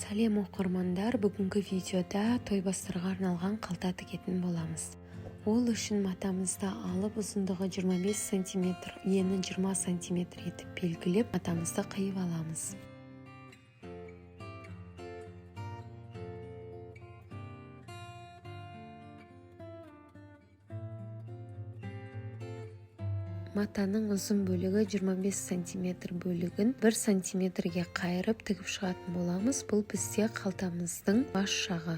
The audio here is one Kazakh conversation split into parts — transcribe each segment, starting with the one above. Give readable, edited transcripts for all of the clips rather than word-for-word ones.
Сәлем, оқырмандар! Бүгінгі видеода тойбастарға арналған қалта тігетін боламыз. Ол үшін матамызды алып, ұзындығы 25 сантиметр, ені 20 сантиметр етіп белгілеп, матамызды қиып аламыз. Матаның ұзын бөлігі 25 сантиметр бөлігін 1 сантиметрге қайырып тігіп шығатын боламыз. Бұл бізде қалтамыздың бас жағы.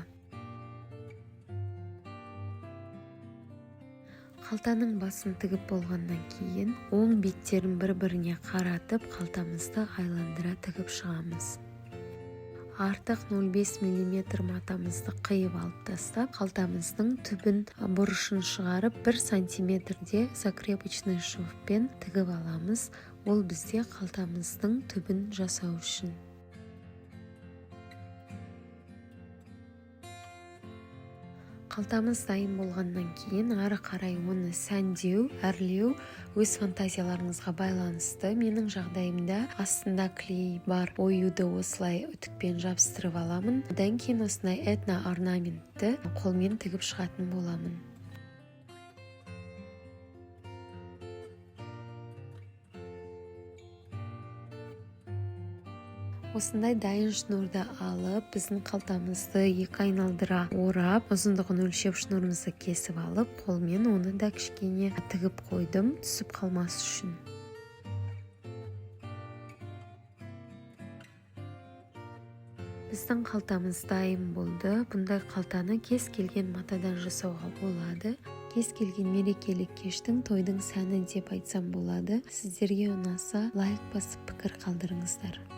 Қалтаның басын тігіп болғаннан кейін оң беттерін бір-біріне қаратып, қалтамызды айландыра тігіп шығамыз. Артық 0,5 мм матамызды қиып алып тастап, қалтамыздың түбін, бұрышын шығарып, 1 сантиметрде закрепочный шовпен тігіп аламыз. Ол бізде қалтамыздың түбін жасау үшін. Қалтамыз дайын болғаннан кейін ары қарай оны сәндеу, әрлеу өз фантазияларыңызға байланысты. Менің жағдайымда астында клей бар оюды осылай үтікпен жабыстырып аламын. Одан кейін осындай этно орнаментті қолмен тігіп шығатын боламын. Осындай дайын шнурды алып, біздің қалтамызды екі айналдыра орап, ұзындығын өлшеп, шнурымызды кесіп алып, қолмен оны да кішкене тігіп қойдым, түсіп қалмас үшін. Біздің қалтамыз дайын болды. Бұндай қалтаны кез келген матадан жасауға болады. Кез келген мерекелік кештің, тойдың сәні деп айтсам болады. Сіздерге ұнаса, лайк басып, пікір қалдырыңыздар.